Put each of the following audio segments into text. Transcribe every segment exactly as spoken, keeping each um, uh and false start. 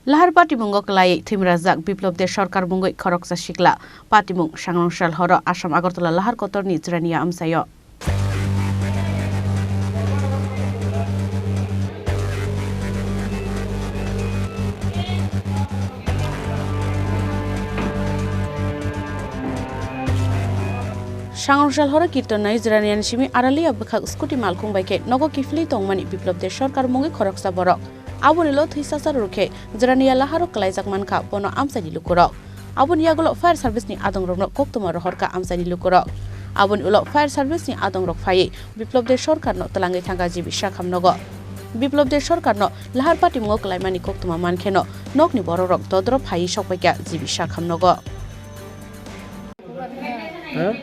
Lahar patimungo kwlaiwi thwimrajak Biplop Deb Sarkar mungwi khoroksa sikla. Patimung Sangnongsal horo Assam Agartala Lahar kotorni Jirania amchaio. Sangnongsal horo Kirtonnai Jiraniani simi Aralia bwkhak scooty malkhung bai khe nogo kiphilwi tongmani Biplop Deb Sarkar mungwi khoroksa borok. Aboni ulo thwi sasa rwrwk khe Jirania Laharo kwlaijak mankha bono amchaini lukurok. Aboni yagulo fire service ni adongrokno koktwma rohorkha amchaini lukurok. Aboni ulo fire service ni adongrok phaiwi Biplop Deb Sarkarno twlangwi thangkha G B Sakham nogo. Biplop Deb Sarkarno Lahar patimungo kwlaimani koktwma mankheno nokni borokrok dodro phaiwi sokpaikha G B Sakham nogo. হ্যাঁ?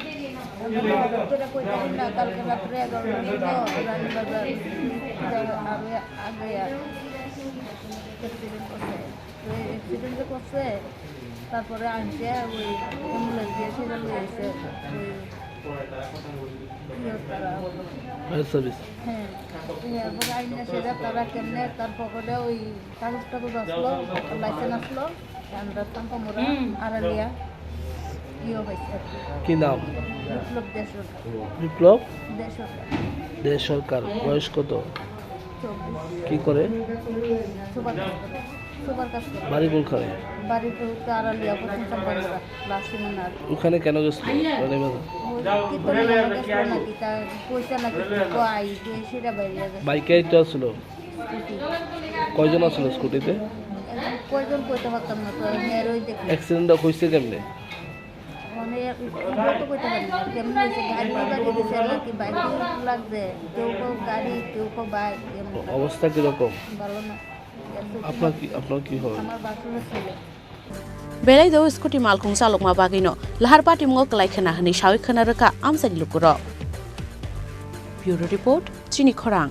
অ্যাক্সিডেন্ট করছে, তারপরে আনছে, ওই অ্যাম্বুলেন্স দিয়ে সেটা নিয়ে এসে ওই ইয়ে তারা। Fire service. হ্যাঁ, এরপরে আইনা সেটা তারা কেমনে তার পকেটে ওই কাগজ টাগজ আসলো, লাইসেন্স আসলো, আমরা তাম্পামুরা আড়ালিয়া ইয়ে হয়েছে আর কি। কি নাম? বিপ্লব দেব সরকার। বিপ্লব? দেব সরকার। দেব সরকার। বয়স কত? চব্বিশ। কি করে? সুপার কাজ করে। সুপার কাজ করে। বাড়ি কোনখানে? বাড়ি তো আড়ালিয়া, পশ্চিম চম্পারমুরা, লাস্ট সীমানা আর কি। ওখানে কেন গেছিল? ওই কীর্তনে কেন গেছিল নাকি? তা পয়সা নাকি? কয়, যে সেটা বাইরে গেছে। বাইকে তো আসলো? স্কুটি। কয়জন আসলো স্কুটিতে? এখন কয়জন কইতে পারতাম না তো, আমি আর ওই দেখি। অ্যাক্সিডেন্টটা হয়েছে কেমনে? মানে, এটা তো কইতে পারি না। কেমন হয়েছে? গাড়ি বাড়ি দিছে নাকি বাইক লাগছে? কেউ কেউ গাড়ি, কেউ কেউ বাইক, এমন। অবস্থা কিরকম? ভালো না। আপনার কি, আপনার কি হয়? আমার বাসুরের ছেলে। Belai do scooty malkhung chalokma bagwino Lahar patimungo kwlai khwna hwnwi sawi khwna rwkha amchaini lukurok. Bureau Report, Chini Khorang.